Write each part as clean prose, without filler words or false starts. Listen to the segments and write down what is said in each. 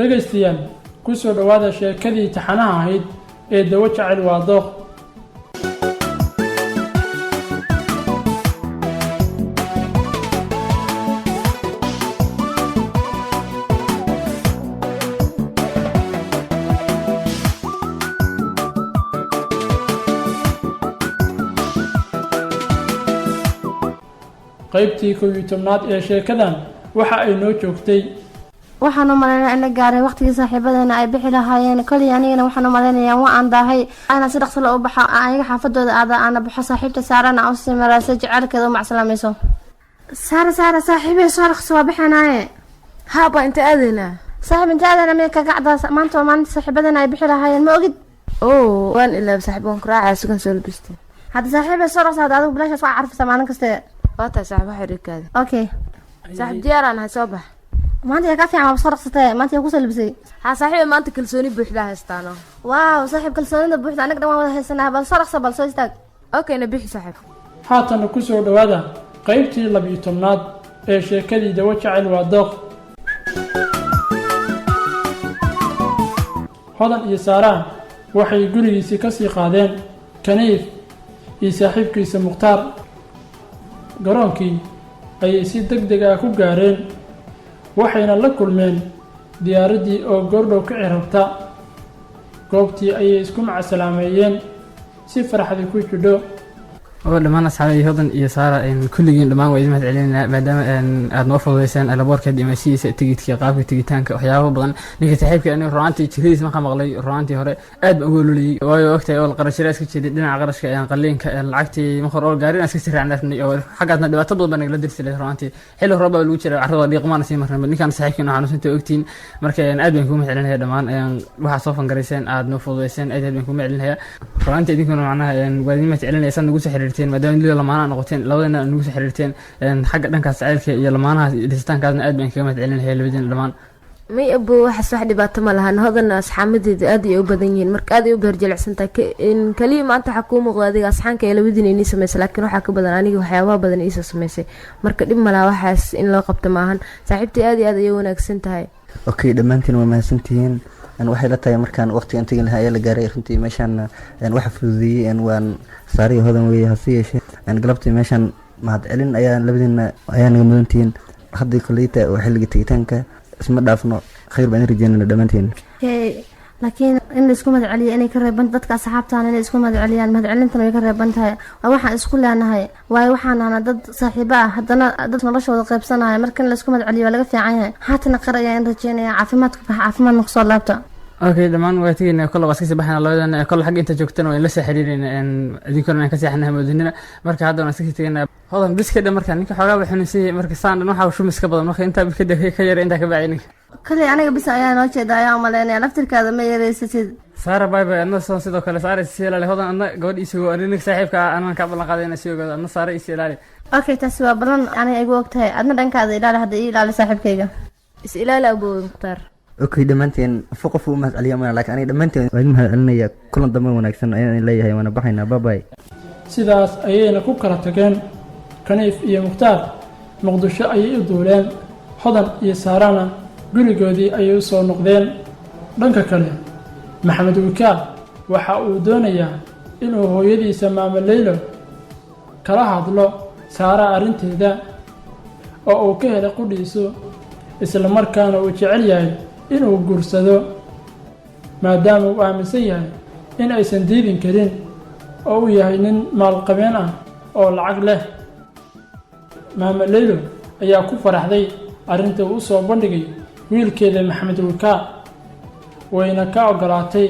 Dhegaystayaal, ku soo dhowaada sheekadii taxanaha ahayd ee Dawo Jacayl Waa Dooq. Qaybtii 11aad ee sheekadan waxa ay noo joogtay. Waxaan u malaynaya in la gaaray waqtigii saaxiibadeena ay bixi lahaayeen. Koley anigana waxaan u malaynayaa waa aan daahay ana si dhaqso la u baxo, aniga xaafadooda aada aana baxo, saaxiibta Saarana u sii maraasa jaceylkeeda u macsalaamayso. Saara, Saara, saaxiibey, soo dhaqso, waa bixinaaye. Haaba, inta aadaynaa? Saaxiib, inta aadana miya kagacdaas? Maanta waa maalinta saaxiibadeena ay bixi lahaayeen, ma ogid? Oo waan ilaab saaxiib, waan ku raacaya, sugan soo labistay. Hadda saaxiibey, soo dhaqso. Hadda adigu bilaashaas waa carfisa maalin kaste. Waa tahay saaxiib, wax xiriirkaada. Okay. Saaxiib, diyaaraan ahay, soo bax. Maanta yaa kaa fiican, waaba soo dhaqsatee. Maanta yaa kusoo labisay? Haa saaxiiba, maanta kalsooni buuxda haystaano. Waaw saaxiib, kalsoonida buuxda anaga dhan waan wada haysanaa. Bal soo dhaqso, bal soo istaag. Okay, na bixi saaxiib. Haatanna ku soo dhowaada qaybtii 12aad ee sheekadii Dawo Jacayl Waa Dooq. Hodan iyo Saaraan waxay gurigiisii ka sii qaadeen Kaniif iyo saaxiibkiisa Mukhtaar. Garoonkii ayay si deg deg ah ku gaareen, waxayna la kulmeen diyaaraddii oo goordhow kici rabta. Goobtii ayay isku macasalaameeyeen si farxadi ku jidho. Oo dhammaan asxaabay, Hodan iyo Saara, kulligiin dhammaan waa idin mahad celinayna, maadaama aad noo fududeyseen alaboorka dhimashihiisa, tigidka, qaabka tegitaanka, waxyaabo badan. Ninka saaxiibka aniga runaantii jiradiis markaa maqlay, runaantii hore aad baan ugu ololiyey, waayo ogtahay oo qarashira iska jiray dhinaca qarashka, qaliinka, lacagtii marka hore oo gaari aan iska sii raacnay, oo xaggaasna dhibaato badan baa nagala dirsi lahayd. Runaantii xilli roob baa lagu jiray, carrada dhiiqmaana sii marnay. Ninkaan saaxiibkiin waxaa xanuunsantay ogtiin. Marka aad baan kugu mahad celinaya dhammaan waxaa soo fangarayseen, aad noo fududeyseen, aad aad baan kugu mahad celinaya runaantii. Idinkuna macnaha waa idin mahad celinaya saad nagu soo xiriirteen, maadaama lida lamaanaha noqoteen, labadina nagu soo xiriirteen xagga dhankaas jacaylka iyo lamaanahaas dhisitaankaasna aad baan kaga mahad celinaya labadiina dhammaan. May abo, waxaas wax dhibaato ma lahan. Hodanna asxaamadeeda aad ay u badan yihiin, marka aad ay u beerjilicsantahay. Kaliya maanta waxaa kuu muuqda adiga asxaanka ee labadiina inii sameysay, laakiin waxaa ka badan aniga waxyaabaha badan iisoo sameysay. Marka dhib malaha, waxaas in loo qabto maahan. Saaxiibtii aad iyo aad ayay wanaagsan tahay. Okay, dhammaantiin waa mahadsantihiin. Waxay la tahay markaan waqtigan tegin lahaa ayaa la gaaray. Runtii meeshaan waxa fududeeyey waan Saariya Hodan weeye. Hase yeeshee galabtii meeshaan mahad celin ayaa labadiina ayaa naga mudantihiin. Haddii koleyta oo xilliga tegitaanka, isma dhaafno, khayr baan rajeynana dhammaantiin. Laakiin in la isku mahad celiyo inay ka reeban dadka asxaabtaan, inay isku mahad celiyaan, mahad celintana way ka reeban tahay. Waa waxaan isku leenahay, waayo waxaan ahna dad saaxiibo ah, haddana dad noloshooda qaybsanaya. Marka in la isku mahad celiyo waa laga fiican yahay. Haatana qar ayaa in rajeynaya, caafimaadku bax, caafimaadna kusoo laabta. Okay, dhammaan waa tegeyna, kolle waa iska sii baxayna labadana. Kolle xagga inta joogtana waa in la soo xiriirayna, idinkuna inaan ka seexana hamoodinina. Marka hadda waan iska sii tegeynaa. Hodan, bis ka dhan. Marka ninka xoogaa ba xanuunsan yahay, marka saan dhan waxaa shumis ka badan, marka intaa ka ka yara intaa ka bacay ninka. Kale aniga bis ayaa noo jeeda ayaa umaleynaya, laftirkaada ma yareysatid. Saara, bye bye. Adna son sidoo kale, Saara, isi ilaali. Hodan, adna gabadh isugo, ani ninka saaxiibka ah anaan kaa ballan qaaday inaan sii ogaado. Adna Saara, isi ilaali. Okay, taasi waa ballan aniga igu og tahay. Adna dhankaada ilaali, hadda ii ilaali saaxiibkayga. Is ilaali, aboowe Mukhtaar. Okay, dhammaanteen qof u mahad celiya mana, laakiin aniga dhammaanteen waa idin mahad celinaya. Kulan dambe wanaagsan ayaan leeyahay, waana baxaynaa. Bye bye. Sidaas ayayna ku kala tageen Kaniif iyo Mukhtaar. Muqdisho ayay u duuleen, Hodan iyo Saarana gurigoodii ayay u soo noqdeen. Dhanka kale, Maxamed Wikaal waxa uu doonayaa inuu hooyadiisa Maamo Leylo kala hadlo Saara arrinteeda oo uu ka helay qudhiisu, isla markaana uu jecel yahay inuu guursado, maadaama uu aaminsan yahay in aysan diidin karin oo uu yahay nin maalqabeen ah oo lacag leh. Maamo Leylo ayaa ku faraxday arrinta uu u soo bandhigay wiilkeeda Maxamed Wikaa, wayna ka oggolaatay,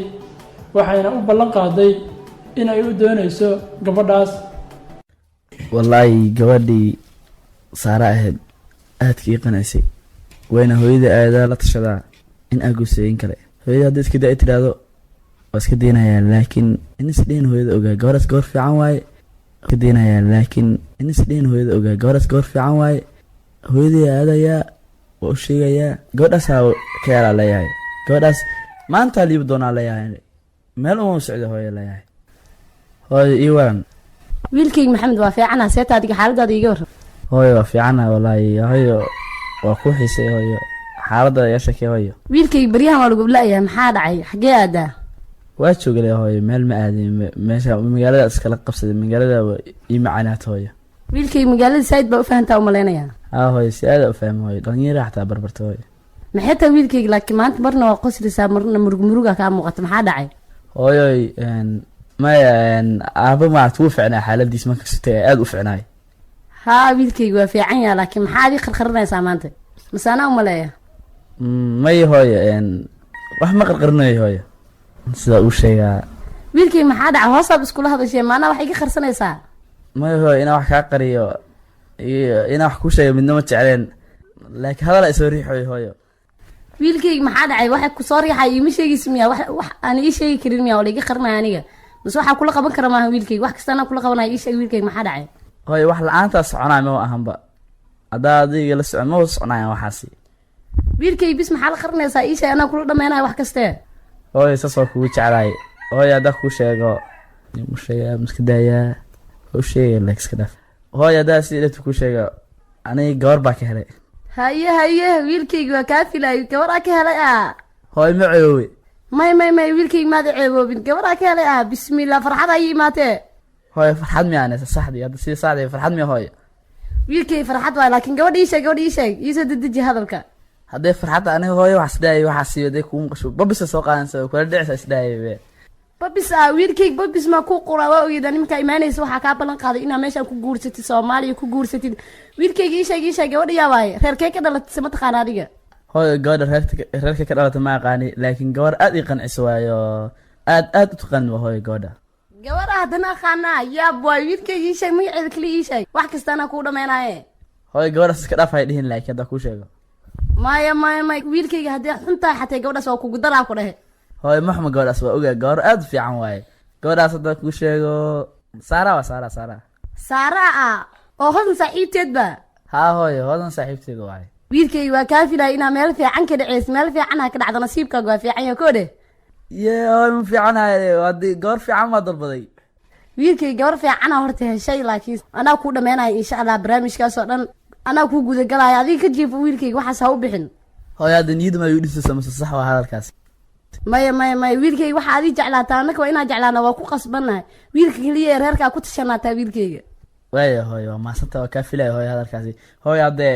waxayna u ballan qaaday in ay u doonayso gabadhaas. Wallaahi gabadhii Saara ahayd aadka ii qanaysay, wayna hooyada aadaa la tashadaa in aa guursayin kale. Hooyada hadda iska daa tidhaahdo waa iska daynayaa, laakiin in isdhihin hooyada ogaa gabadhaas gabar fiican waaye, iska daynayaa. Laakiin in isdhihin hooyada ogaa gabadhaas gabar fiican waaye, hooyadii aadayaa, waa u sheegayaa, gabadhaasaa ka yaalaa leeyahay, gabadhaas maantaa liibi doonaa leeyahay, meel uma socdo hooyo leeyahay. Hooyo, ii waran. Wiilkayga Maxamed, waa fiicana. Seeta adiga, xaaladaada iiga warran. Hooyo, waa fiicana wallaahi. Hooyo, waa ku xiisay hooyo. Xaaladda iga sheekee, hooyo. Wiilkayga, baryahan waa lagu la-yahay, maxaa dhacay? Xaggee aadaa? Waa joogale, hooyo, meel ma aadin. Meesha magaalada iskala qabsaday, magaalada ii macaanaata, hooyo. Wiilkayga, magaalada saaid baa u fahantaa u malaynayaa. Haa hooyo, si aada u fahma, hooyo. Dhalinyara xataa barbarta, hooyo. Maxay tahay, wiilkayga, laakiin maanta marna waa qoslaysaa, marna murug muruga kaa muuqata, maxaa dhacay? Hooyoy, maya, aaba maarata wuu ficnaa xaaladiis marka sitay, aada u ficnaay. Haa wiilkayga, waa fiican yaha, laakiin maxaa adii qarqarinaysaa maanta? Mase anaa u maleeya? May hooyo, wax ma qarqarinayo, hooyo, sidaa uu sheegaa. Wiilkayga, maxaa dhacay? Hoosaad iskula hadashee, maanaa wax iga qarsanaysaa? May hooyo, inaan wax kaa qariyo iyo inaan wax kuu sheego midna ma jecleen, laakiin hadal isoo riixoy, hooyo. Wiilkayga, maxaa dhacay? Waxa kusoo riixay iima sheegaysa miya? Wax aan ii sheegi karin miya oo laiga qarinaya aniga? Mase waxaa kula qaban kara maaha, wiilkayga? Wax kasta anaa kula qabanaya, ii sheeg, wiilkayga, maxaa dhacay? Hooyo, wax la-aantaa soconaya maba ahanba. Haddaa adiga la socon, maba soconayaan waxaasi. Wiilkayga, bis maxaa la qarinaysaa? Ii sheeg, anaa kula dhamaynaya wax kastee. Hooyo, saas waa kugu jeclahay. Hooyo, haddaa kuu sheego, u sheegaa ma iska daayaa? Waa u sheegaya, laakiin iska dhaaf. Hooyo, haddaa si dhabta kuu sheego, aniga gabar baa ka helay. Haye haye, wiilkayga, waa kaa filaayay. Gabaraa ka helay ah? Hooyo, ma ceeboobay? May may may, wiilkayga, maada ceeboobin. Gabaraa ka helay ah? Bismillah, farxad ayay imaatee. Hooyo, farxad miyaanaysa saxdii hadda? Sida saxdii, farxad miya, hooyo? Wiilkayga, farxad waay, laakiin gabadha ii sheeg, gabadha ii sheeg, iisoo dedeji hadalka. Haddee farxadda aniga, hooyo, wax isdhaayay waxaa siiyo dee kugu maqasho babisa soo qaadanaysa way kula dhicisa isdhaayay be. Babis ah? Wiilkayga, babis maa ku quraa? Waa ogeeda nimankaa imaanaysa, waxaa kaa ballan qaaday inaa meeshaan ku guursatid, Soomaaliya ku guursatid. Wiilkayga, ii sheeg, ii sheeg, gabadha yaa waaye? Reerkee ka dhalatay, ma taqaana adiga? Hooyo, gabadha reerka ka dhalata ma aqaani, laakiin gabar aad ii qanciso waayo, aad aad u taqaanin waa, hooyo, gabadha. Gabadha haddana aqaanaa? Yaab waay. Wiilkayga, ii sheeg magaceeda kaliya, ii sheeg, wax kasta anaa kuu dhamaynaaye. Hooyo, gabadhaas iska dhaaf hay dhihin, laakiin haddaa kuu sheego. Maya maya maya, wiilkayga, haddii xun tahay xatee gabadhaas waa kugu daraa ku dhehe. Hooyo, ma xuma gabadhaas, waa ogaa, gabar aad u fiican waaye. Gabadhaas haddaa kuu sheego, Saara waa, Saara, Saara. Saara ah oo Hodan saaxiibteed ba? Haa hooyo, Hodan saaxiibteed waaye. Wiilkayga, waa kaa filaya inaa meel fiican ka dhaceys, meel fiican ha ka dhacdo, nasiibkaaga waa fiican yahay koodhe. Ye hooyo, ma fiicanahay? Haddii gabar fiican baa dalbaday. Wiilkayga, gabar fiicana horta heshay, laakiin anaa kuu dhameenaya insha Allah, barnaamijkaas oo dhan anaa kuu gudagalaya. Adiga ka jiifo, wiilkayga, waxaas ha u bixin. Hooyo, hadda niyadda ma igu dhisaysa mase sax waa hadalkaas? Maya maya maya, wiilkayga, waxa adii jeclaataa annaka waa inaa jeclaana, waa ku qasbannahay. Wiilka keliya ee reerkaa ku tashanaataa, wiilkayga. Waaya hooyo, waa mahadsanta, waa kaa filaya, hooyo, hadalkaasi. Hooyo, hadde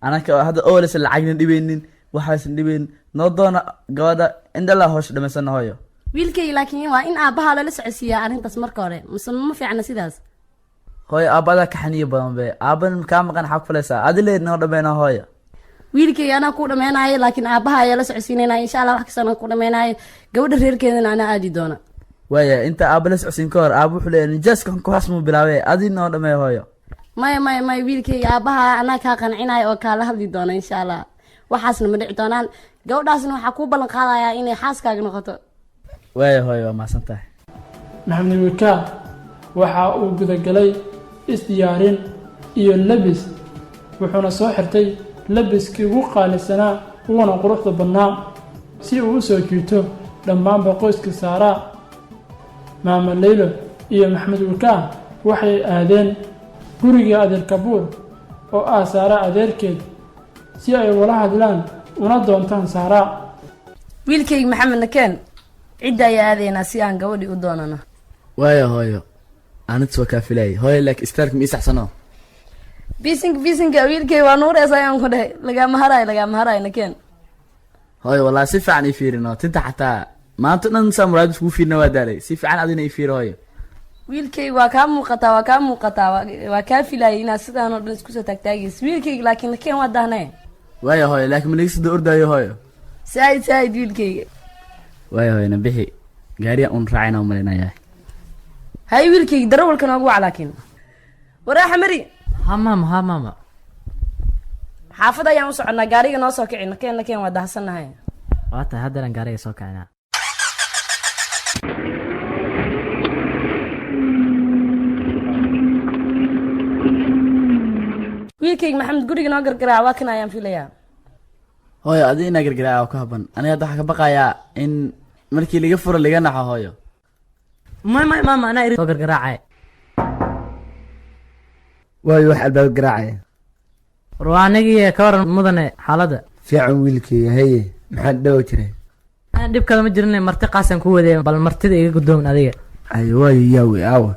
anaka hadda ooleysa lacagna dhibaynin, waxaysan dhibayn, noo doona gabadha indhalaa hoosha dhamaysana, hooyo. Wiilkayga, laakiin waa in aabbaha lala socodsiiyaa arrintaas marka hore, mise ma fiicna sidaas? Hooyo, aabbadaa ka xaniyo badan be. Aabban kaa maqan, xaa ku falaysaa? Adi leed noo dhameyna, hooyo. Wiilkayga, anaa kuu dhameynayo, laakiin aabbaha ayaa la socodsiinayna insha Allah. Wax kasta anaa kuu dhameynayo, gabadha reerkeedana anaa aadi doona. Waaya, inta aabba la socodsiin ka hor, aabba wuxuu leeyahay nijaaska xun kuwaas muu bilaabay, adi noo dhameeya, hooyo. Maya maya maya, wiilkayga, aabbaha anaa kaa qancinayo oo kaala hadli doona insha Allah. Waxaasna ma dhici doonaan, gabadhaasna waxaa kuu ballan qaadayaa inay xaaskaaga noqoto. Waaya hooyo, waa mahadsan tahay. Maxamed Wikaa waxa uu gudagalay isdiyaarin iyo labis, wuxuuna soo xirtay labiskii ugu qaalisanaa uguna quruxda badnaa si uu u soo jiito dhammaanba qoyska Saaraa. Maama Leylo iyo Maxamed Wikaa waxay aadeen guriga adeer Kabuur oo ah Saara adeerkeed si ay ula hadlaan una doontaan Saaraa. Wiilkayga Maxamed, nakeen, cidda ayaa aadaynaa si aan gabadhii u doonano. Waaya hooyo, anigtas waa kaa filayay, hooyo, laakiin istaarka ma ii saxsano? Bisinka bisinka, wiilkayga, waa nuurees ayaan ku dhahay, lagaama harayo, lagaama harayo, nakeen. Hooyo, wallahi si fiican ii fiirino, tinta xataa maanta dhan saa muraayad iskugu fiirina, waa daalay. Si fiican adina ii fiiro, hooyo. Wiilkayga, waa kaa muuqataa, waa kaa muuqataa, waa kaa filayay inaad sidaan oo dhan isku soo taagtaagaysa, wiilkayga, laakiin nakeen, waa dahnee. Waaya hooyo, laakiin ma naga soo ordaayo, hooyo? Saaid saaid, wiilkayga. Waaya hooyo, na bixi, gaariya un raacayna umalinayaa. Hay wiilkayga, darawalka noogu wac, laakiin waraaxa mari. Ha maama, ha maama. Xaafad ayaan u soconnaa, gaariga noo soo kici, nakeen nakeen, waa dahsannahay. Waa tahay, haddeeran gaariga soo kicinaa. Wiilkayga Maxamed, guriga noo gargaraac, waa kan ayaan filayaa. Hooyo, adi inaa gargaraaca ku haban, aniga hadda waxaa ka baqayaa in markii laga furo laga naxo, hooyo. May may maama, anaa iri soo gargaraacay. Waayo, wax albaab garaacaya? War waa anigii, ka waran mudane xaaladda? Fiican wiilkayga. Haye, maxaa dhawo jiray? Dhib kale ma jirin, marti qaasaan ku wadee, bal martida iga gudoomin adiga. Ay, waayo, yaawe aawa?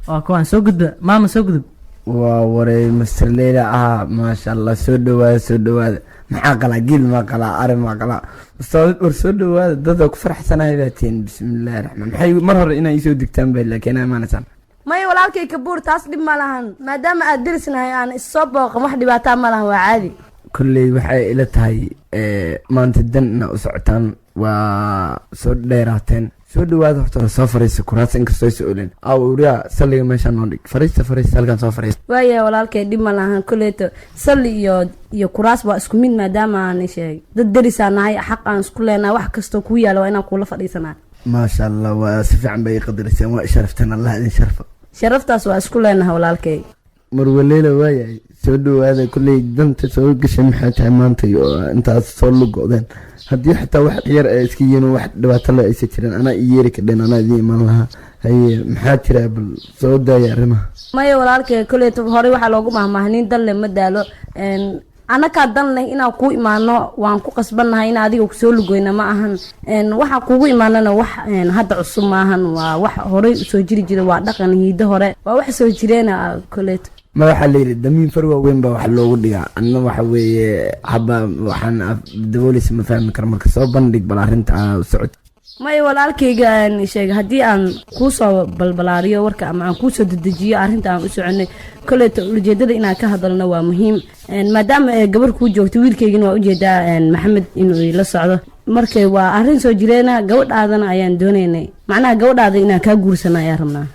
Waa kuwaan, soo gudba maama, soo gudub. Waa waray, Master Leyla ah, maasha Allah. Soo dhawaada, soo dhawaada. Maxaa qalaa? Geel maa qalaa? Ari maa qalaa? Ustaad, war soo dhawaada, dada ku faraxsanahay baa tihiin. Bismillaahi raxmaan, maxay mar hore inay isoo digtaan bay, laakiin amaanaysaan. Maya walaalkay Kabuur, taas dhib ma lahan, maadaama aad derisnahay aan issoo booqan, wax dhibaataa ma lahan, waa caadi. Kolley waxay ila tahay maanta dan inaa u socotaan, waa soo dheeraateen. Soo dhawaada horta, soo fariista kuraas, inkastoo soo olin. Aw uriya, salliga meeshaan noo dhig. Fariista, fariista, halkan soo fariista. Waayahay walaalkay, dhib ma lahan. Kolleyto salli iyo kuraas waa isku mid, maadaama aan sheegay dad derisaan nahay, xaq aan isku leenahay, wax kastoo kuu yaala waa inaan kuula fadhiisanaa. Maasha Allah, waa si fiican bay ii qadariseen, waa isharafteen, Allah idin sharfa. Sharaftaas waa isku leenahay walaalkay. Marwaleela, waayahay, soo dhawaada. Kolley danta soo gashay maxay tahay maanta oo intaas soo lugoodeen? Haddii xitaa wax yar ay iska yihiin, wax dhibaato le aysa jirin, anaa i yeeri kadheen, anaa idiin iman lahaa. Haye, maxaa jira? Bal soo daaya arrimaha. Maya walaalkay, kolleyto horey waxaa loogu mahmaahnin dan leh ma daalo. Annakaa dan leh inaan kuu imaano, waan ku qasbannahay in adiga kusoo lugoyna ma ahan. Waxaa kugu imaanana wax hadda cusub maahan, waa wax horey usoo jiri jira, waa dhaqan hiido hore, waa wax soo jireena kolleyto. Ma waxaa la yidhi damiin far waaweyn baa wax loogu dhigaa. Anna waxa weeye haba waxaan dabooleysa ma fahmi karo, marka soo bandhig bal arrinta aa socot. Maya walaalkayga, aan sheeg haddii aan kuusoo balbalaariyo warka ama aan kuusoo dedejiyo arrinta aan u soconay, kolleyta ujeedada inaan ka hadalno waa muhiim. Maadaama ay gabar kuu joogto, wiilkaygana waa ujeedaa Maxamed inuu la socdo. Marka waa arrin soo jireena, gabadhaadana ayaan doonaynay, macnaha gabadhaada inaan kaa guursano ayaan rabnaa.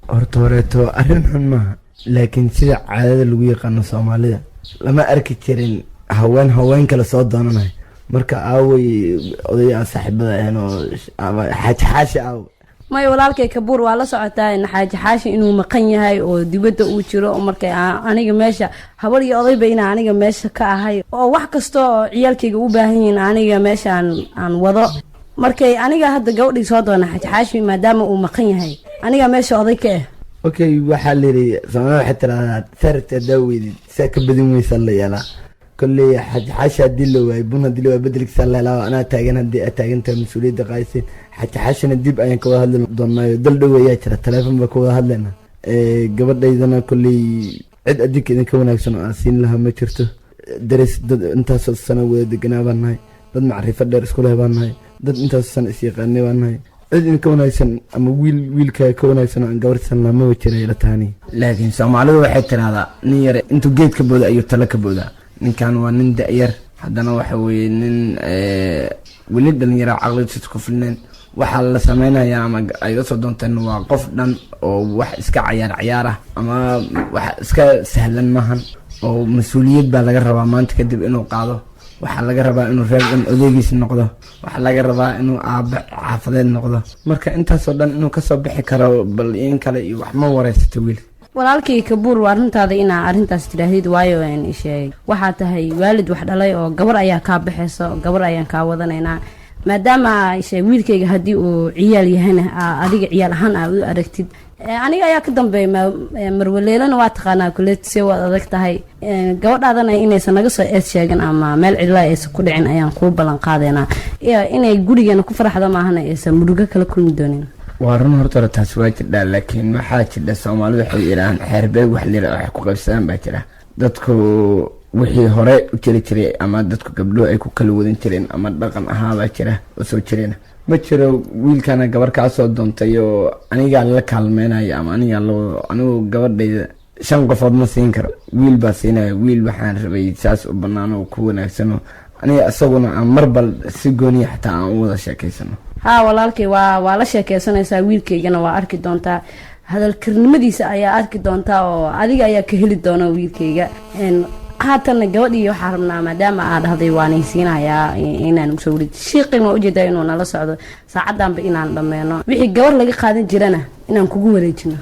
Horta horeeto arrin xun maaha, laakiin sida caadada lagu yaqaano Soomaalida lama arki jirin haween haween kale soo doonanayo. Marka aaway oday aan saaxiibada ahayn oo Xaaji Xaashi aaw? Maya walaalkay Kabuur, waa la socotaa Xaaji Xaashi inuu maqan yahay oo dibadda uu jiro, oo markay aniga meesha habar iyo odayba inaa aniga meesha ka ahay, oo wax kasta oo ciyaalkayga u baahan yihiin aniga meesha aan wado. Markay aniga hadda gabadhii soo doona, Xaaji Xaashi maadaama uu maqan yahay, aniga meesha oday ka ah. Okay, waxaa layidhi Soomaalida waxay tiraahdaa saragta haddaa weydid saa ka badin weysaa la yeelaa. Kolley Xaaji Xaashi haddii la waayo, bun haddii la waayo bedelkiisa la helaa. Anaa taagan haddii aad taagan tahay mas-uuliyadda qaadiseen. Xaaji Xaashina dib ayaan ka wada hadli doonaayo, dal dhow ayaa jira, taleefon baa ka wada hadlayna. Gabadhaydana kolley cid adinka idinka wanaagsan oo aan siin lahaa ma jirto. Daris dad intaasoo sano wada deganaa baan nahay, dad macrifo dheer isku leh baan nahay, dad intaasoo sano is-yaqaanay baan nahay. Cid idinka wanaagsan ama wiil wiilkaa ka wanaagsan oo aan gabarsan lahaa maba jira ila tahani. Laakiin Soomaalidu waxay tiraahdaa nin yare intuu geed ka booda ayuu talo ka boodaa. Ninkan waa nin da-yar, haddana waxa weeye nin weli dhalinyaro, caqligiisa ku filneen. Waxaa la sameynayaa ama ay usoo doonteen waa qof dhan oo wax iska cayaar cayaar ah ama wax iska sahlan maahan, oo mas-uuliyad baa laga rabaa maanta kadib inuu qaado. Waxaa laga rabaa inuu reer dhan odeygiis noqdo, waxaa laga rabaa inuu aabbe xaafadeed noqdo. Marka intaasoo dhan inuu kasoo bixi karo bal in kale iyo wax ma wareysata wiil? Walaalkay Kabuur, waa arrintaada inaa arrintaas tidhaahdid, waayo sheeg waxaa tahay waalid wax dhalay oo gabar ayaa kaa baxayso, gabar ayaan kaa wadanaynaa. Maadaama sheeg wiilkayga haddii uu ciyaal yahayna adiga ciyaal ahaan aa u aragtid, aniga ayaa ka dambeeya. Marwaleelana waa taqaanaa kuleetise, waad adag tahay. Gabadhaadana inaysan naga soo eed sheegan ama meel cidlaa aysan ku dhicin ayaan kuu ballan qaadaynaa, inay gurigeena ku faraxdo maahana aysan murugo kala kulmi doonin. Waa run, horta hore taas waa jirdhaa, laakiin waxaa jirdha Soomaalidu waxay yidhaahaan xeerbeeg wax la yidhaha wax ku qaybsadaan baa jira. Dadku wixii hore u jiri jiray ama dadku gabdhuhu ay ku kala wadan jireen ama dhaqan ahaabaa jira oo soo jireen. Ma jiro wiilkana gabar kaa soo doontay oo anigaa la kaalmeynaya ama anigaa la wado. Anigu gabadhayda shan qofood ma siin karo, wiil baa siinaya. Wiil waxaan rabay saas u banaan oo ku wanaagsano, aniga isaguna aan marbal si gooniya xataa aan u wada sheekeysano. Haa walaalkay, waa la sheekeysanaysaa, wiilkaygana waa arki doontaa, hadalkarnimadiisa ayaa arki doontaa oo adiga ayaa ka heli doona wiilkayga. Haatanna gabadhii waxaa rabnaa, maadaama aa dhahday waanay siinayaa, inaan usoo wareej shiiqin. Waa ujeedaa inuu nala socdo saacadanba, inaan dhammeeno wixii gabar laga qaadan jirana inaan kugu wareejino.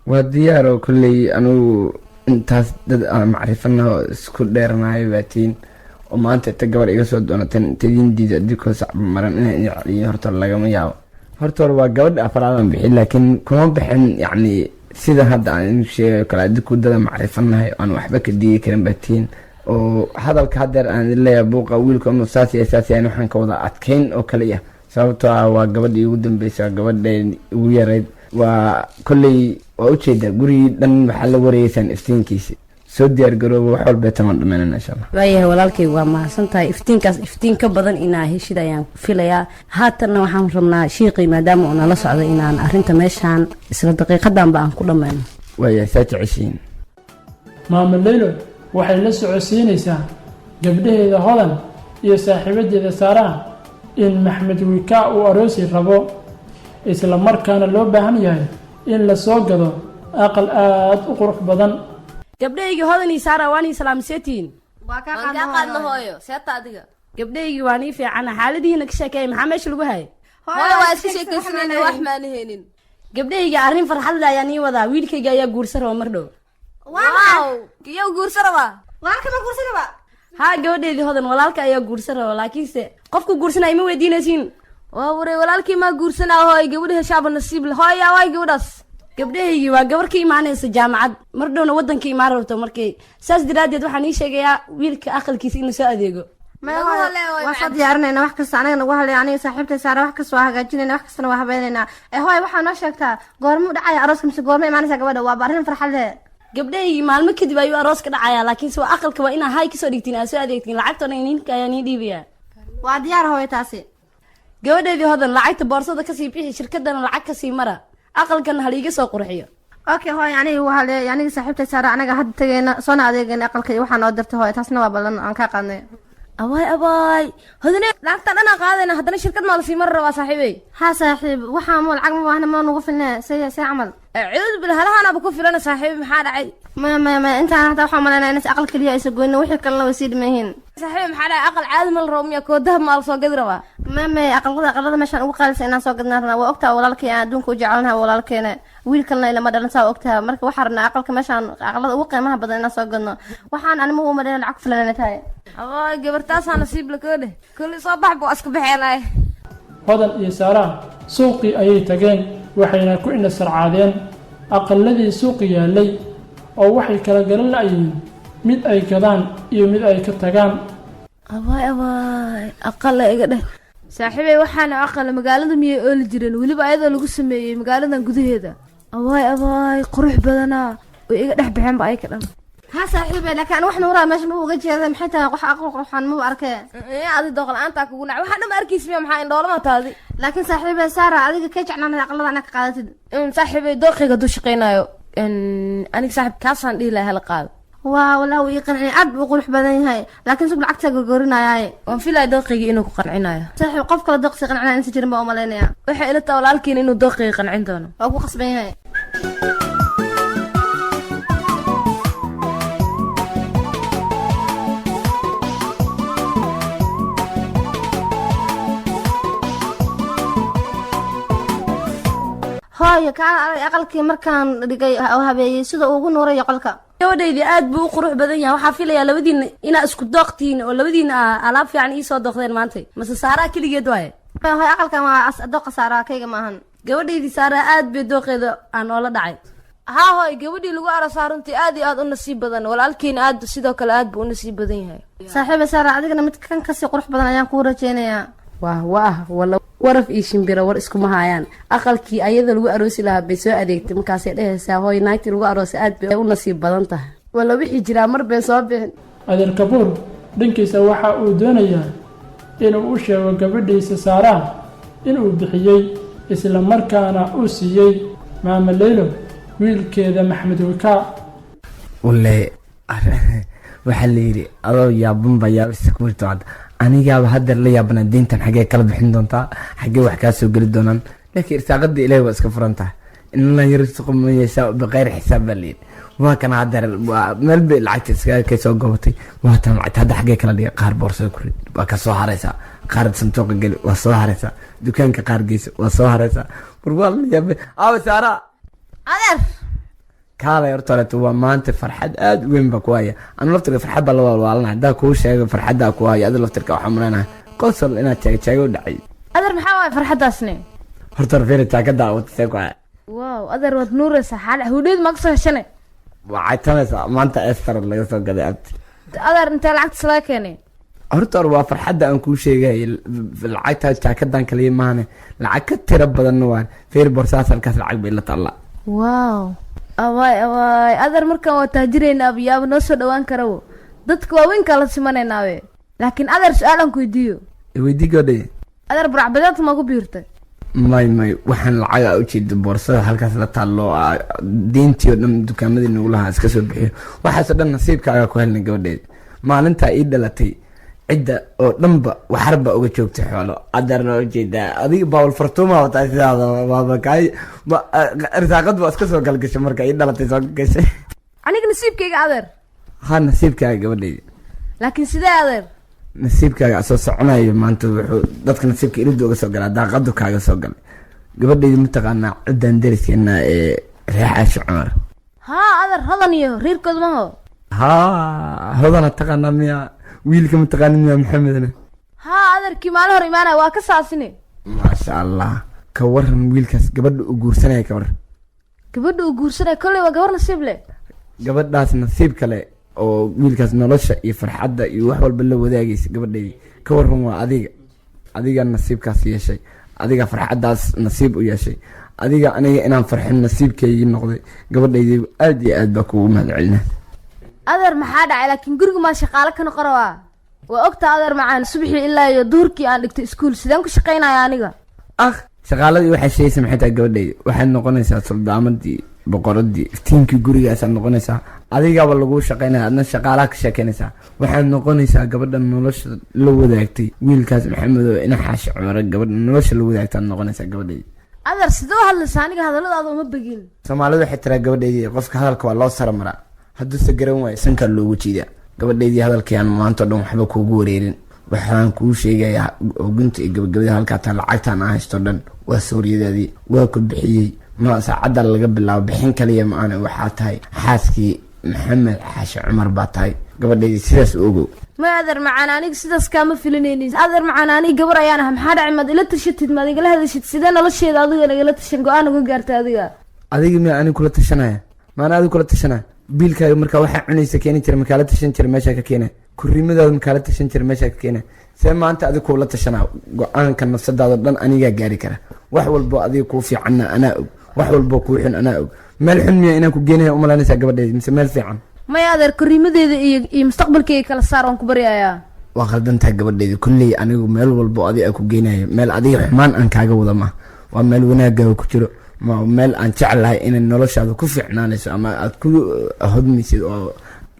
Waa diyaar oo kolley anigu intaas dad aan macrifana oo isku dheeranayo baatiin, oo maanta inta gabar iga soo doonateen inta idin diida adikoo sacba maran inaan idin celiyo horta lagama yaabo. Horta hore waa gabadha afraadaan bixin, laakiin kuma bixin yacni sida hadda aan idin sheegayo kale. Adiku dada macrifanahay aan waxba ka diidi karin baatiin. Oo hadalka haddeer aan idin leeyahay buuqa wiilku ama saas iyo saas yahay, waxaan ka wada adkeyn oo kaliya, sababtoo ah waa gabadhii ugu dambeysay, waa gabadheen ugu yarayd. Waa kolley waa ujeedaa gurigii dhan waxaa la wareegeysaan iftiinkiisi. Soo diyaar garooba, wax walbeetan waan dhamaynana insha Allah. Waayahay walaalkay, waa mahadsan tahay. Iftiinkaas iftiin ka badan inaa heshid ayaan filayaa. Haatanna waxaan rabnaa shiiqii, maadaama uu nala socdo, inaan arrinta meeshaan isla daqiiqadanba aan ku dhammayno. Waayahay, saa jeceshihiin. Maamo Leylo waxay la socodsiinaysaa gabdhaheeda Hodan iyo saaxiibadeeda Saaraha in Maxmed Wikaa uu aroosi rabo, isla markaana loo baahan yahay in la soo gado aqal aad u qurux badan. Gabdhahaygii Hodan iyo Saara, waan ii salaamseetiin. Waan kaa qaadna hooyo, seeta adiga? Gabdhahaygii waan ii fiicana. Xaaladihiina ka sheekeeya, maxaa meesha lagu hayay? Hooyo, waa iska sheekaysanayna, wax maana haynin. Gabdhahayga, arrin farxad leh ayaan ii wadaa. Wiilkayga ayaa guursan raba mar dhow. Wow, kiyow guursan rabaa? Walaalka ma guursan rabaa? Haa, gabadheedii Hodan, walaalka ayaa guursan raba, laakiinse qofku guursanaya ima weydiinaysiin. Waa waray, walaalkii maa guursanaa? Hooy, gabadha heshaaba nasiib leh. Hooya, waay gabadhaas? Gabdhahaygii, waa gabar ka imaanaysa jaamacad, mar dhowna waddanka imaan rabto. Markay saas daraaddeed waxaan ii sheegayaa wiilka aqalkiisa inuu soo adeego. Waa soo diyaarinayna wax kasta, anaga nagu halay, aniga saaxiibtay Saara wax kasta waa hagaajinayna, wax kastana waa habeynayna. Ee hooy, waxaa noo sheegtaa goormuu dhacaya arooska, mise goorma imaanaysa gabadha? Waaba arrin farxad leh. Gabdhahaygii, maalmo kadib ayuu arooska dhacayaa, laakiinse waa aqalka waa inaa hay kasoo dhigtiin, aad soo adeegtiin. Lacagta dhan ninka ayaa nii dhiibaya. Waa diyaar hooy taasi. Gabadheedii Hodan, lacagta boorsada kasii bixi, shirkadana lacag kasii mara, aqalkana haliiga soo qurxiyo. Okay hooy, aniga waa haleey, aniga saaxiibtay Saara anaga hadda tagayna, soona adeegayna aqalka iyo waxaa noo dirtay hooy. Taasna waa ballan aan kaa qaadnay. Abaay abaay, Hodane, lacagtan dhanaa qaadayna, haddana shirkad maa lasii mari rabaa saaxiibey? Haa saaxiib, waxaa mo lacag ma baahna, ma nugu filne, see camal. Cuud bil halahanaba ku filana saaxiib, maxaa dhacay? Maya maya maya, intaan hataa waxaa malaynaya inas aqal keliya aysa goynin, wixii kalena way sii dhiman yihiin. Saaxiib, maxaa dhacay? Aqal caadi ma la rabo miya? Koo dahab maa la soo gadi rabaa? Maya maya, aqalada meeshaan ugu qaalisa inaan soo gadnaan rabnaa. Waa ogtaha walaalkay aan adduunka u jecelnahay, walaalkeena wiil kalena ilama dhalan, saa ogtaha. Marka waxaan rabnaa aqalka meeshaan aqalada ugu qiimaha badan inaan soo gadno. Waxaan anima u maleyna lacag ku filan inay tahay. Abaay, gabartaasaa nasiib la koodhe. Kulli soo bax buu iska baxeenay. Hodan iyo Saara suuqii ayay tageen, waxayna ku indhasarcaadeen aqaladii suuqi yaallay, oo waxay kala garan la'yihiin mid ay gadaan iyo mid ay ka tagaan. Abaay abaay, aqala iga dheh saaxiibey. Waxaana aqala magaalada miyay ooli jireen, weliba ayadoo lagu sameeyey magaaladan gudaheeda? Abaay abaay, qurux badanaa, way iga dhex baxeenba ayka dhan. Ha saaxiibey, laakiin an wax nuuraa meesha ma uga jeeda. Maxay tahay wax aqal qurxan ma arkee? Adi dooq la-aantaa kugu nac, waxaa dhan ma arkaysa miya? Maxaa indhoolama taadi? Laakiin saaxiibey Saara, adiga kee jeclaan aqalada anaa ka qaadatid? Saaxiibey, dooqayga hadduu shaqeynayo aniga saaxiib kaasaan dhihi lahaa hala qaado. Waa walaa, wuu ii qanciyay, aad buu u qurux badan yahay, laakiin sug, lacagtaa gorgorinayaaye. Waan filaya dooqayga inuu ku qancinayo. Saaxiib, qof kale dooqsi qancinaya insa jirin baa umalaynaya. Waxay ila tahay walaalkiina inuu dooqayga qancin doono. Waa ku qasban yahay. Hooyo, kaa arag aqalkii markaan dhigay oo habeeyey sida uu ugu nuurayo qolka. Gabadhaydii, aad buu u qurux badan yahay. Waxaa filayaa labadiina inaa isku dooqtihiin oo labadiina aa alaab fiican iisoo dooqdeen maantay, mase Saaraa keligeed waaye? Hooyo, aqalkan waa dooqa Saaraa, kayga maahan. Gabadhaydii Saaraa aad bay dooqeeda aan oola dhacay. Haa hooy, gabadhii lagu arasaa runtii aad iyo aad u nasiib badan. Walaalkiina aad sidoo kale aad buu u nasiib badan yahay. Saaxiiba Saara, adigana mid kan kasii qurux badan ayaan kuu rajeynayaa. Wah wah, wala waraf iyo shimbiro war iskuma haayaan. Aqalkii ayada lagu aroosi lahaa bay soo adeegtay, markaasay dhehaysaa hooy, naagtii lagu aroosay aad bay u nasiib badan tahay. Wala wixii jiraa mar bay soo bixin. Adeer Kabuur dhankiisa waxa uu doonayaa inuu u sheego gabadhiisa Saaraa inuu bixiyey, isla markaana uu siiyey Maama Leylo wiilkeeda Maxmed Wikaa. Walle waxaa la yidhi adoo yaaban baa yaabisa ku jirto. Hadda anigaaba haddeer la yaabana, diintan xaggee kala bixin doontaa, xaggee wax kaa soo geli doonaan? Laakiin irsaaqada Ilaahi waa iska furan tahay. In la yarsuqu man yashaa biqayri xisaab baa la yidhi. Waa kana haddeer waa meel bay lacagta iskaga kay soo gobatay. Waa tan lacagta hadda xaggee kala dhiga? Qaar boorsada ku rid, waa ka soo haraysaa. Qaar sanduuqa geli, waa soo haraysaa. Dukaanka qaar geysa, waa soo haraysaa. War waa la yaabay. Aawa Saara? Adeer. Kaalay horta horeeto, waa maanta farxad aad u weyn baa ku haya. Anu laftirka farxad baa la waalwaalana. Haddaa kuu sheego farxaddaa ku haya, adi laftirka waxaa malaynaha qosol inaad jeego jeego u dhacay. Adeer, maxaa waay farxaddaasne? Horta hore fiiri jaakada wata, see ku haya? Wow, adeer, waad nuuraysaa. Xaal hudheed maa kasoo heshane? Waa caytanaysaa. Maanta Ester laga soo gaday, abti. Adeer, intee lacagtas laga keenay? Horta hore waa farxadda aan kuu sheegay. Lacagta jaakadan kaliya maahane, lacag ka tiro badanna waa feer. Borsaas halkaas lacag bay la taallaa. Wow, awaay awaay, adeer, markaan waa taajiraynaa, yaaba noo soo dhawaan karawo, dadka waaweynkaa la simanaynaawe. Laakiin adeer, su-aal aan ku weydiiyo. Weydii, gabadhay. Adeer, burcbadeed ma ku biirtay? May, may, waxaan lacaga ujeeda boorsada halkaas la taallo, deyntii oo dhan dukaamadii nagu lahaa iska soo bixiyo. Waxaasoo dhan nasiibkaaga ku helnay, gabadheed. Maalintaa ii dhalatay cidda oo dhanba waxarba uga joogtay xoolo. Adeerna ujeedaa adiga baawal fartuuma wataa, sidaada waaba kaay risaaqad baa iska soo galgashay marka ii dhalatay, soo gashay. Aniga nasiibkayga, adeer? Ha, nasiibkaaga, gabadheyda. Laakiin sidee, adeer? Nasiibkaaga soo soconayo maanta wuxuu dadka nasiibka iridu uga soo galaa, daaqadu kaaga soo galay, gabadheyda. Mataqaanaa ciddaan deriskeena ee reer Xaashi Cumar? Haa adeer, Hodan iyo reerkood maho? Haa, Hodana taqaanaa miya? Wiilka mataqaanid miya, Maxamedna? Haa adeer, kii maalin hor imaanaya waa ka saasine. Maasha Allah, ka waran wiilkaas gabadha uu guursanaya? Ka waran? Gabadha uu guursanaya kolley waa gabar nasiib leh. Gabadhaas nasiib kale oo wiilkaas nolosha iyo farxadda iyo wax walba la wadaagaysa, gabadhaydi, ka waran? Waa adiga, adiga nasiibkaas yeeshay, adiga farxaddaas nasiib u yeeshay, adiga aniga inaan farxin nasiibkaygii noqday. Gabadhaydii, aad iyo aad baa kugu mahad celinaa. Adeer, maxaa dhacay? Laakiin guriga maa shaqaale ka noqon rabaa? Waa ogtaa adeer macaan, subaxii ilaa iyo duhurkii aan dhigtay iskuul, sideen ku shaqaynaya aniga? Ah, shaqaaladii waxay sheegaysa maxay tahay, gabadhaydi? Waxaad noqonaysaa suldaamadii, boqoradii, iftiinkii gurigaasaad noqonaysaa. Adigaaba laguu shaqaynaya, adna shaqaalaha ka sheekeynaysaa. Waxaad noqonaysaa gabadha nolosha la wadaagtay wiilkaas Maxamed oo ina Xaashi Cumare. Gabadha nolosha la wadaagtaad noqonaysaa, gabadhaydi. Adeer, sidee u hadlaysaa? Aniga hadalladaada uma begin. Soomaalidu waxay tiraa, gabadhaydii, qofka hadalka waa loo sara maraa, hadduuse garan waayo sankaa loogu jiidaa. Gabadhaydii, hadalkii aan maanta o dhan waxba kuugu wareerin, waxaan kuu sheegayaa ogunta iyo gabagabada halkaa taa. Lacagtaan aan haysto dhan waa suuriyadaadii, waa ku bixiyey. Ma saacadda laga bilaabo bixin kaliya ma aana, waxaa tahay xaaskii Maxamed Xaashi Cumar baa tahay, gabadhaydii, sidaas u ogow. Ma adeer macaan, aniga sidaas kaama filanaynin. Adeer macaan, aniga gabar ayaan ah. Maxaa dhacay? Maad ila tashatid? Maad igala hadashid? Sidee nolosheeda adiga nagala tashan go-aan uga gaartay adiga? Adiga miya aniga kula tashanaya? Maana adiga kula tashanaya? Biilkaaga markaa waxaa cunaysa keeni jira, makaala tashan jira? Meeshaa ka keena? Korriimadaada makaala tashan jira? Meeshaa ka keena? See maanta adiga kuula tashanaa? Go-aanka nafsadaada dhan anigaa gaari kara. Wax walbo adiga kuu fiicanna anaa og, wax walbo kuu xun anaa og. Meel xun miya inaan ku geenaya umalaynaysaa, gabadheedi, mise meel fiican? Maya adeer, korriimadeeda iyo mustaqbalkeyga kala saar, waan ku baryayaa. Waa khaldantahay, gabadheedi. Kulley anigu meel walbo adiga aan ku geenayo, meel adiga xumaan aan kaaga wada ma waa meel wanaagaaga ku jiro, ma meel aan jeclahay inay noloshaada ku fiicnaanayso ama aad ku hodmaysid oo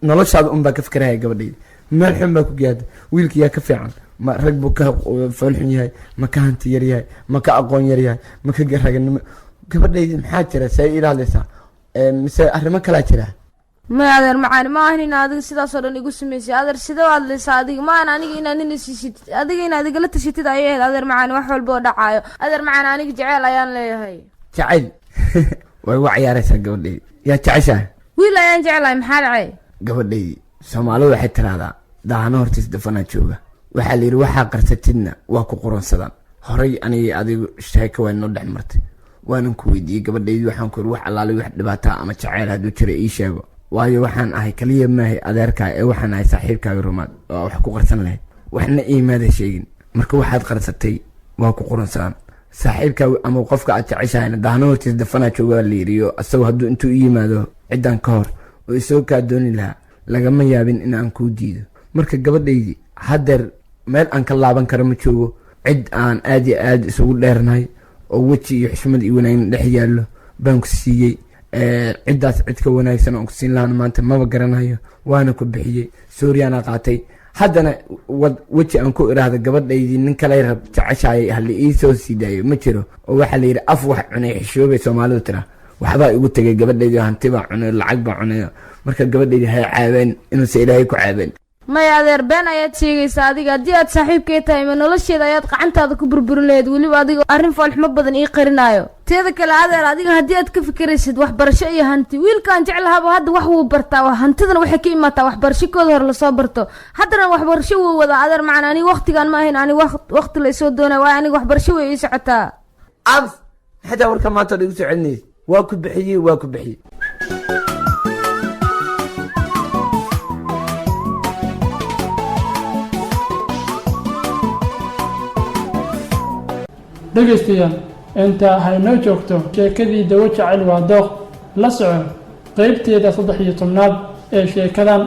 noloshaada unbaa ka fikeraya, gabadheydi. Meel xun baa ku geeyada? Wiilka yaa ka fiican? Ma rag buu ka fool xun yahay? Ma ka hanti yar yahay? Ma ka aqoon yar yahay? Ma ka raganimo? Gabadheydi, maxaa jira? See ila hadlaysaa? Mise arrimo kalaa jira? Maya adeer macaani, ma ahan in adiga sidaasoo dhan igu samaysay. Adeer, sidee u hadlaysaa adiga? Ma ahan aniga inaad nina siisid, adiga inaad igala tashatid ayay ahayd, adeer macaani, wax walba oo dhacaayo. Adeer macaani, aniga jeceel ayaan leeyahay. Jacayl way uga ciyaaraysaa, gabadheydi. Yaa jeceshahay? Wiil ayaan jeclahay, maxaa dhacay? Gabadheydi, Soomaalidu waxay tiraahdaa daahano hortiis dafanaa jooga. Waxaa la yidhi waxaa qarsatidna waa ku quransadaan. Horay aniga adigu sheeko waa noo dhex martay, waanan ku weydiiyey, gabadheydi. Waxaan ku yidhi wax allaale wax dhibaataa ama jaceyl hadduu jira ii sheego, waayo waxaan ahay kaliya maahay adeerkaa ee waxaan ahay saaxiibkaaga rumaad oo wax ku qarsan lahayd. Waxna iimaada sheegin. Marka waxaad qarsatay waa ku quransadaan. Saaxiibkaaga ama qofka aad jeceshahayna daahno hortiis dafanaa jooga la yidhiyo, asagoo hadduu intuu i yimaado ciddan ka hor oo isagoo kaa dooni lahaa, lagama yaabin in aan kuu diido. Marka gabadhaydii, haddeer meel aan ka laaban karo ma joogo. Cid aan aad iyo aad isugu dheernahay oo weji iyo xushmad iyo wanaagna dhex yaallo baan ku siiyey. Ciddaas cid ka wanaagsan oon ku siin lahaana maanta maba garanayo. Waana ku bixiyey, suuryaana qaatay. Haddana wad weji aan ku iraahdo gabadhaydii nin kale rab jeceshaayay hala ii soo sii daayo ma jiro. Oo waxaa la yidhi af wax cunay xishoobay Soomaalidu tira. Waxbaa igu tegay, gabadhaydii, hanti baa cunay, lacag baa cunay. Marka gabadhaydii, hay caabeen inuusa Ilaahay ku caabeen. Maya adeer, been ayaad sheegaysaa adiga. Haddii aad saaxiibkay tahay, ma nolosheeda ayaad gacantaada ku burburin lahayd, weliba adiga arrin foolxumo badan ii qarinaayo? Teeda kale adeer, adiga haddii aad ka fikiraysid waxbarasho iyo hanti, wiilkaan jeclahaaba hadda wax wuu bartaa. Hantidana waxay ka imaataa waxbarasho kooda hore lasoo barto. Haddana waxbarasho wuu wadaa, adeer macana. Aniga waqtigan ma ahayn aniga waqti la isoo doonaya, waayo aniga waxbarasho way ii socotaa. Af xataa warka maanta oo igu soo celinaysa. Waa ku bixiyey, waa ku bixiyey. Dhegaystayaal, intaa haynoo joogto sheekadii Dawo Jacayl Waa Dooq. La soco qeybteeda 13aad ee sheekadan.